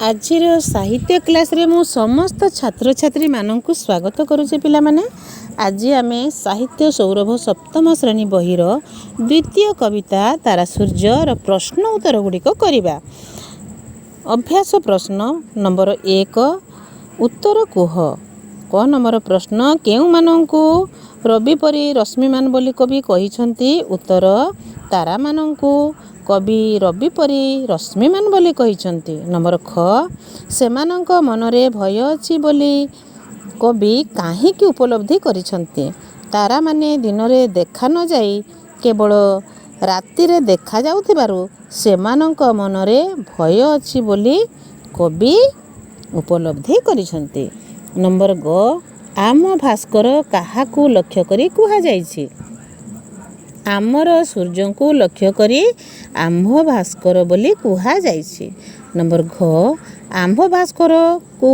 ଆଜିର ସାହିତ୍ୟ କ୍ଲାସ୍ରେ ମୁଁ ସମସ୍ତ ଛାତ୍ରଛାତ୍ରୀମାନଙ୍କୁ ସ୍ୱାଗତ କରୁଛି। ପିଲାମାନେ, ଆଜି ଆମେ ସାହିତ୍ୟ ସୌରଭ ସପ୍ତମ ଶ୍ରେଣୀ ବହିର ଦ୍ୱିତୀୟ କବିତା ତାରା ସୂର୍ଯ୍ୟର ପ୍ରଶ୍ନ ଉତ୍ତର ଗୁଡ଼ିକ କରିବା। ଅଭ୍ୟାସ ପ୍ରଶ୍ନ ନମ୍ବର 1, ଉତ୍ତର କୁହ। କ ନମ୍ବର ପ୍ରଶ୍ନ, କେଉଁମାନଙ୍କୁ ରବି ପରି ରଶ୍ମିମାନ ବୋଲି କବି କହିଛନ୍ତି? ଉତ୍ତର, ତାରାମାନଙ୍କୁ କବି ରବି ପରି ରଶ୍ମିମାନ ବୋଲି କହିଛନ୍ତି। ନମ୍ବର ଖ, ସେମାନଙ୍କ ମନରେ ଭୟ ଅଛି ବୋଲି କବି କାହିଁକି ଉପଲବ୍ଧି କରିଛନ୍ତି? ତାରାମାନେ ଦିନରେ ଦେଖା ନଯାଇ କେବଳ ରାତିରେ ଦେଖାଯାଉଥିବାରୁ ସେମାନଙ୍କ ମନରେ ଭୟ ଅଛି ବୋଲି କବି ଉପଲବ୍ଧି କରିଛନ୍ତି। ନମ୍ବର ଗ, ଆମ ଭାସ୍କର କାହାକୁ ଲକ୍ଷ୍ୟ କରି କୁହାଯାଇଛି? ଆମର ସୂର୍ଯ୍ୟଙ୍କୁ ଲକ୍ଷ୍ୟ କରି ଆମ୍ଭ ଭାସ୍କର ବୋଲି କୁହାଯାଇଛି। ନମ୍ବର ଘ, ଆମ୍ଭ ଭାସ୍କରକୁ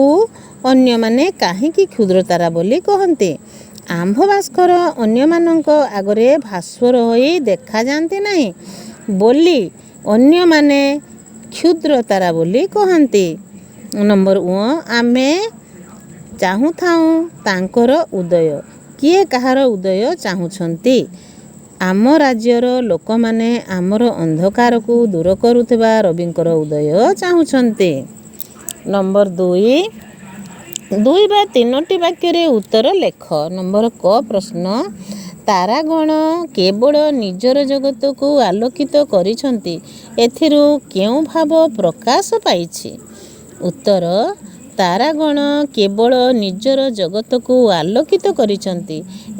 ଅନ୍ୟମାନେ କାହିଁକି କ୍ଷୁଦ୍ର ତାରା ବୋଲି କହନ୍ତି? ଆମ୍ଭ ଭାସ୍କର ଅନ୍ୟମାନଙ୍କ ଆଗରେ ଭାସ୍ୱର ହୋଇ ଦେଖାଯାଆନ୍ତି ନାହିଁ ବୋଲି ଅନ୍ୟମାନେ କ୍ଷୁଦ୍ର ତାରା ବୋଲି କହନ୍ତି। ନମ୍ବର ଉଁ, ଆମେ ଚାହୁଁଥାଉଁ ତାଙ୍କର ଉଦୟ। କିଏ କାହାର ଉଦୟ ଚାହୁଁଛନ୍ତି? ଆମ ରାଜ୍ୟର ଲୋକମାନେ ଆମର ଅନ୍ଧକାରକୁ ଦୂର କରୁଥିବା ରବିଙ୍କର ଉଦୟ ଚାହୁଁଛନ୍ତି। ନମ୍ବର 2, ଦୁଇ ବା ତିନୋଟି ବାକ୍ୟରେ ଉତ୍ତର ଲେଖ। ନମ୍ବର କ ପ୍ରଶ୍ନ, ତାରାଗଣ କେବଳ ନିଜର ଜଗତକୁ ଆଲୋକିତ କରିଛନ୍ତି, ଏଥିରୁ କେଉଁ ଭାବ ପ୍ରକାଶ ପାଇଛି? ଉତ୍ତର, ତାରାଗଣ କେବଳ ନିଜର ଜଗତକୁ ଆଲୋକିତ କରିଛନ୍ତି,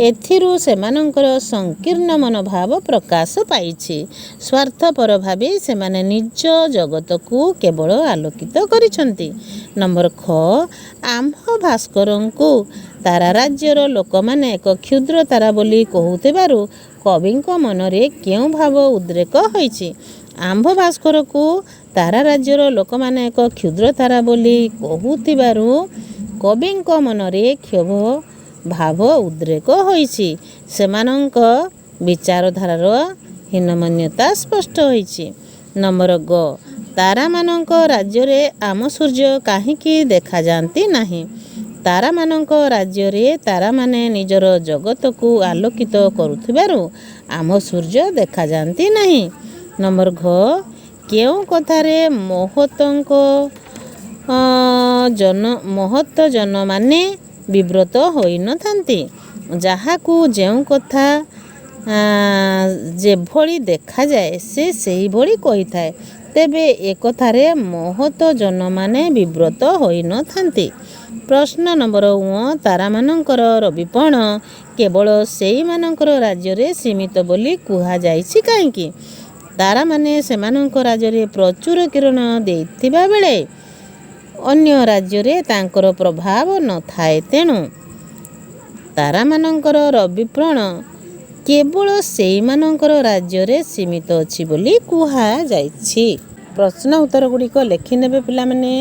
ଏଥିରୁ ସେମାନଙ୍କର ସଂକୀର୍ଣ୍ଣ ମନୋଭାବ ପ୍ରକାଶ ପାଇଛି। ସ୍ୱାର୍ଥପର ଭାବି ସେମାନେ ନିଜ ଜଗତକୁ କେବଳ ଆଲୋକିତ କରିଛନ୍ତି। ନମ୍ବର ଖ, ଆମ୍ଭ ଭାସ୍କରଙ୍କୁ ତାରା ରାଜ୍ୟର ଲୋକମାନେ ଏକ କ୍ଷୁଦ୍ର ତାରା ବୋଲି କହୁଥିବାରୁ କବିଙ୍କ ମନରେ କେଉଁ ଭାବ ଉଦ୍ରେକ ହୋଇଛି? ଆମ୍ଭ ଭାସ୍କରକୁ ତାରା ରାଜ୍ୟର ଲୋକମାନେ ଏକ କ୍ଷୁଦ୍ର ତାରା ବୋଲି କହୁଥିବାରୁ କବିଙ୍କ ମନରେ କ୍ଷୋଭ ଭାବ ଉଦ୍ରେକ ହୋଇଛି। ସେମାନଙ୍କ ବିଚାରଧାରାର ହୀନମନ୍ୟତା ସ୍ପଷ୍ଟ ହୋଇଛି। ନମ୍ବର ଗ, ତାରାମାନଙ୍କ ରାଜ୍ୟରେ ଆମ ସୂର୍ଯ୍ୟ କାହିଁକି ଦେଖାଯାଆନ୍ତି ନାହିଁ? ତାରାମାନଙ୍କ ରାଜ୍ୟରେ ତାରାମାନେ ନିଜର ଜଗତକୁ ଆଲୋକିତ କରୁଥିବାରୁ ଆମ ସୂର୍ଯ୍ୟ ଦେଖାଯାଆନ୍ତି ନାହିଁ। ନମ୍ବର ଘ, କେଉଁ କଥାରେ ମହତଙ୍କ ଜନ ମହତ ଜନମାନେ ବିବ୍ରତ ହୋଇନଥାନ୍ତି? ଯାହାକୁ ଯେଉଁ କଥା ଯେଭଳି ଦେଖାଯାଏ, ସେ ସେହିଭଳି କହିଥାଏ। ତେବେ ଏକଥାରେ ମହତ ଜନମାନେ ବିବ୍ରତ ହୋଇନଥାନ୍ତି। ପ୍ରଶ୍ନ ନମ୍ବର ଉଁ, ତାରାମାନଙ୍କର ରବିପଣ କେବଳ ସେଇମାନଙ୍କର ରାଜ୍ୟରେ ସୀମିତ ବୋଲି କୁହାଯାଇଛି କାହିଁକି? ତାରାମାନେ ସେମାନଙ୍କ ରାଜ୍ୟରେ ପ୍ରଚୁର କିରଣ ଦେଇଥିବା ବେଳେ ଅନ୍ୟ ରାଜ୍ୟରେ ତାଙ୍କର ପ୍ରଭାବ ନଥାଏ। ତେଣୁ ତାରାମାନଙ୍କର ରବିପ୍ରଣ କେବଳ ସେଇମାନଙ୍କର ରାଜ୍ୟରେ ସୀମିତ ଅଛି ବୋଲି କୁହାଯାଇଛି। ପ୍ରଶ୍ନ ଉତ୍ତର ଗୁଡ଼ିକ ଲେଖିନେବେ ପିଲାମାନେ।